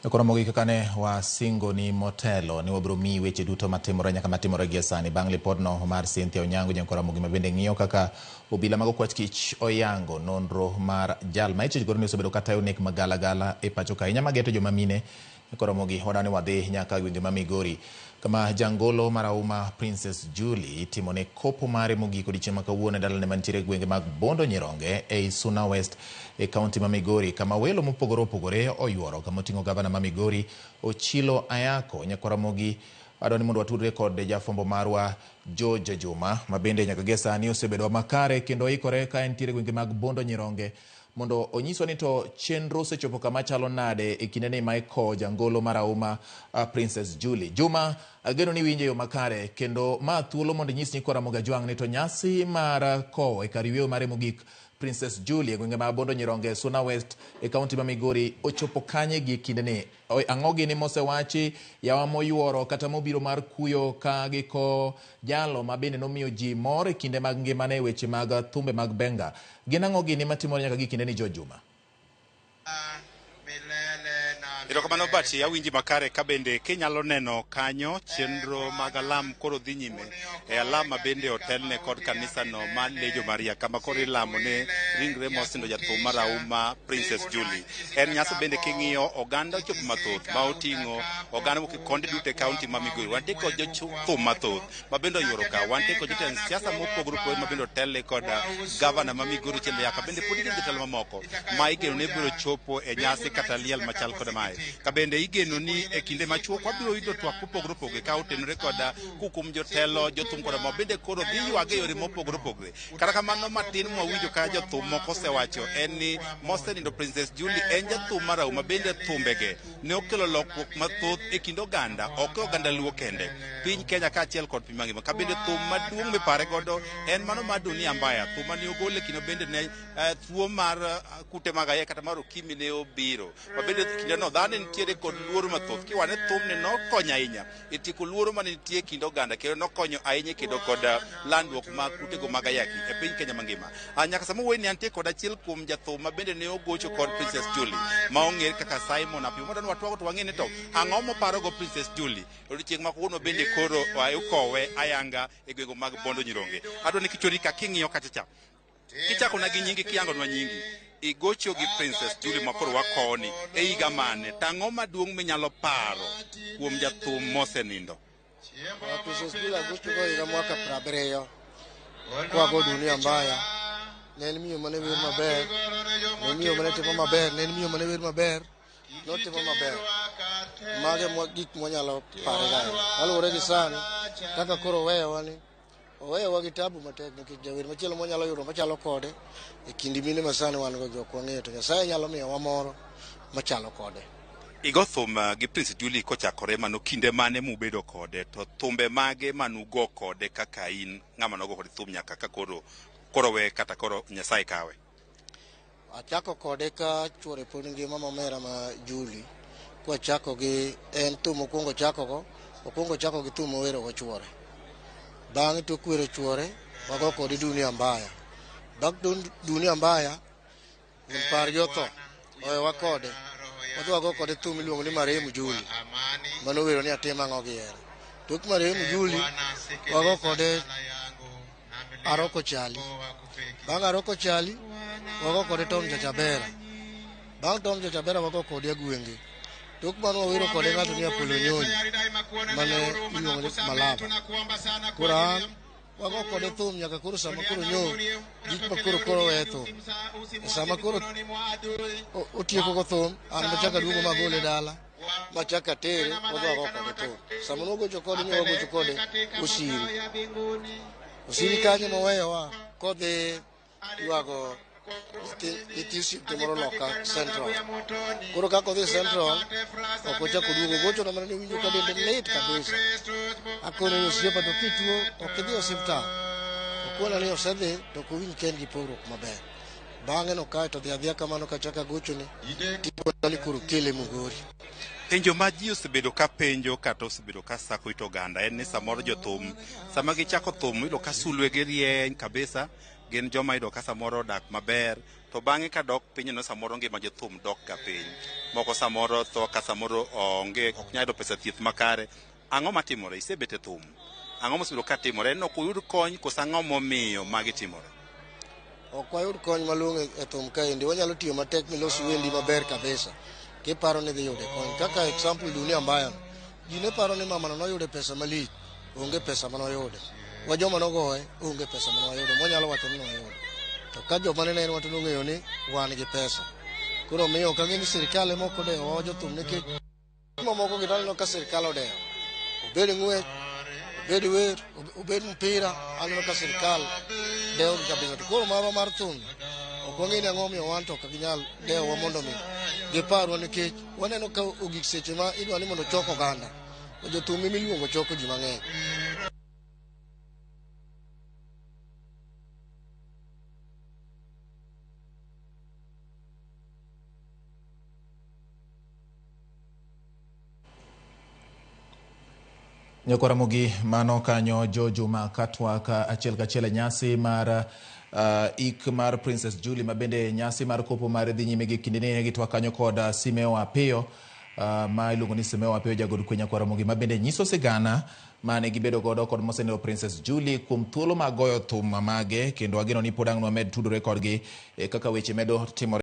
Koro mogik kaka ne wasingo ni motelo ni wabiro miyi weche duto matimore nyaka matimore gie sani bang' lipodno mar Cynthia Onyango Nyankora Mogi ma bende ng'iyo kaka obila mag okwach kich oyango nonro mar jal ma ichich godo ni osebedo katayo nek magalagala e pacho ka ahinya mageto joma mine. Koro Mogi wadwa ni wadhi nyaka gwenge ma Migori kama jangolo marahuma Princess Julie itimone kopo mare mogik odiechieng' ma kawuono e dalane mantiere e gwenge mag Bondo Nyironge ei Suna West e kaunti ma Migori kama welo mopogore opogore oyuoro kama oting'o gavana ma Migori Ochilo Ayako. Nyakwar Ramogi adwa ni mondo watudre kod jafwambo marwa George Juma ma bende nyaka gie sani osebedo makare kendo oikore ka entiere gwenge mag Bondo Nyironge mondo onyiswa ni to chenro osechopo kama chalo nade e kindeni ma ikowo jangolo marahuma Princess Julie. Juma, ageno ni iwinjo e yo makare kendo ma thuolo mondo inyis nyikwa Ramogi Ajwang' ni to nyasi mar kowo e kar yweyo mare mogik Princess Julie e gwenge ma Bondo Nyironge, Suna West e kaunti ma Migori ochopo kanye gi kindeni? Ang'o gini mosewachi, yawa moyuoro kata mobiro mar kuyo ka giko jalo ma bende nomiyo ji mor e kinde mag ngimane e weche mag thumbe mag benga? Gin ang'o gini matimore nyaka gi kindeni George Juma? Erokamano Bati, awinji makare ka bende kinyalo neno kanyo chenro mag alam koro dhi nyime e alam ma bende otelne kod kanisano mar Lejo Maria kama koro ilamo ne ringre mosenindo jathum marahuma Princess Julie. En nyasi bende king'iyo oganda ochopo mathoth ma oting'o oganda mowuok e konde duto e kaunti ma Migori. Wantie kod jothum mathoth ma bende oyuoro ka, wantie kod jotend siasa mopogore opogore ma bende otelne kod gavana ma Migori Ochieng Layaka, bende pod igeno jotelo mamoko ma igeno ni biro chopo e nyasi kata liel machal kod mae. Ka bende igeno ni e kinde machuok wabiro yudo twak mopogore opogore ka otenore kod kukum jotelo, jothum kod ma bende koro dhi ywage e yore mopogore opogore. Kata kamano matin mwawinjo ka jothum moko osewacho en ni mosenindo Princess Julie en jathum marahuma bende thumbege ne okelo lokruok mathoth e kind oganda, ok e oganda Luo kende, piny Kenya kaachiel kod piny mangima. Ka bende thum maduong' mipare godo en mano mar Dunia Mbaya, thum mane ogol e kinde bende ne tuo mar kute mag ayaki kata mar okimi ne obiro. Ma bende kindeno dhano ne nitiere kod luoro mathoth. Kiwane thumni nokonyo ahinya e tieko luoro mane nitie e kind oganda kendo nokonyo ahinya e kedo kod landruok mag kutego mag ayaki e piny Kenya mangima. Nyaka sama wuoyi ni antie kod achiel kuom jathum ma bende ne ogocho kod Princess Julie ma ong'ere kaka Simon Apiyo. Mondo watwago to wang'e ni to ang'o moparogo Princess Julie odiochieng' ma kawuono bende koro ikowe ayanga e gwenge mag Bondo Nyironge. Adwa ni kichori ka king'iyo kacha cha kichako na gi nyingi kiyangonwa nyingi igocho gi Princess Julie ma koro wakowoni e higa mane to ang'o maduong' minyalo paro kuom jathum mosenindo? Princess Julie agochogo higa mwaka 70 kwago Dunia Mbaya. Ne en miyo mane wer maber, ne en miyo mane timo maber, ne en miyo mane wer maber, notimo maber. Mago e gik mwanyalo pare ga. Kaluwore gi sani, kaka koro oweyowa ni, oweyowa gi tabu matek nikech jawer machielo mwanyalo yudo machalo kode e kind mine ma sani wan go gi ok wang'eyo to Nyasaye nyalo miyowa moro machalo kode. Igo thum gi Prince Julie kochakore mano kinde mane mubedo kode to thumbe mage manugo kode kaka in ng'ama nogo kode thum nyaka ka koro koro we kata koro Nyasaye kawe? Achako kode ka chuore pod ngima mamera ma Julie. Kwachako gi en thum mokwongo chako go, okwongo chako gi thum mowero go chuore. Bang'e tok wero chuore, wago kode Dunia Mbaya. Bang' Dunia Mbaya, wuon pargi otho, owewa kode. Wadhi wago kode thum miluongo ni Marehemu Julie. Mano wero ni atim ang'o gi hera. Tok Marehemu Julie, wago kode Aroko Chali. Bang' Aroko Chali, wago kode Tom Jachabera. Bang' Tom Jachabera wago kode Agwenge. Tok mano wawero kode ng'ato ni Apollo Nyonyi mane iluongo ni Malava. Koro an wago kode thum nyaka koro sama koro nyo gik ma koro koro weye thum. E sama koro otieko go thum, an machako aduogo magole dala machako atere wadhi wago kode thum. Sama nwagocho kode ni wagocho kode Osiri. Osiri kanyo noweyowa kodhi ywago nyithi osiepe moro loka Central. Koro kaka odhi Central, ok ochako oduogo. Ogochona mana ni owinjo ka dende lit kabisa. Akone ni osiepa to kituo ok idhi osiptal. Okona ni osedhi to ok owinj ka en gi pogruok maber. Bang'e no kae to dhi adhiya kamano kachako agochone tikona ni koro kele Mugori. Penjo ma ji osebedo ka penjo kata osebedo ka sako it oganda en ni samoro jothum sama gichako thum iyudo ka sulwe gi rieny kabisa. Gin joma iyudo ka samoro odak maber, to bang'e ka dok piny no samoro ngima jothum dok ga piny. Moko samoro tho ka samoro onge, ok nyal yudo pesa thieth makare. Ang'o matimore? Isebet e thum. Ang'o mosebedo ka timore? En ok uyud kony koso ang'o momiyo magi timore? Ok wayud kony malong'o e thum kaendi. Wanyalo tiyo matek milos wendi maber kabisa. Kiparo ni dhi yude kony. Kaka example Dunia Mbaya no. Ji ne paro ni mamano noyude pesa malich. Onge pesa manoyude. Wa joma nogoye, onge pesa manoyudo. Mwanyalo wacho ni noyudo. To ka joma ne nenowa to nong'eyo ni wan gi pesa. Koro miyo ok ang'e ni sirikal ema ok odewowa jothum nikech mamoko gi taneno ka sirikal odewo. Obed ng'wech, obed wer, obed mpira, aneno ka sirikal dewogi kabisa. To koro marwa mar thum, ok wang'e ni ang'o omiyo wan to ok ginyal dewowa mondo mi giparwa nikech waneno ka ogik seche ma idwa ni mondo ochok oganda. To jothum ema iluongo choko ji mang'eny. Nyakwaramogi mano kanyo Jo Juma katwak achiel kachiel e nyasi mar ik mar Princess Julie ma bende nyasi mar kopo mar dhi nyime gi kindeni ne gitwak kanyo kod Simeo Apiyo ma iluongo ni Simeo Apiyo jagod kwe Nyakwaramogi ma bende nyiso sigana mane gibedo godo kod moseneno Princess Julie kuom thuolo mag goyo thum mage kendo ageno ni pod ang' nwamed tudore kodgi kaka weche medo timore.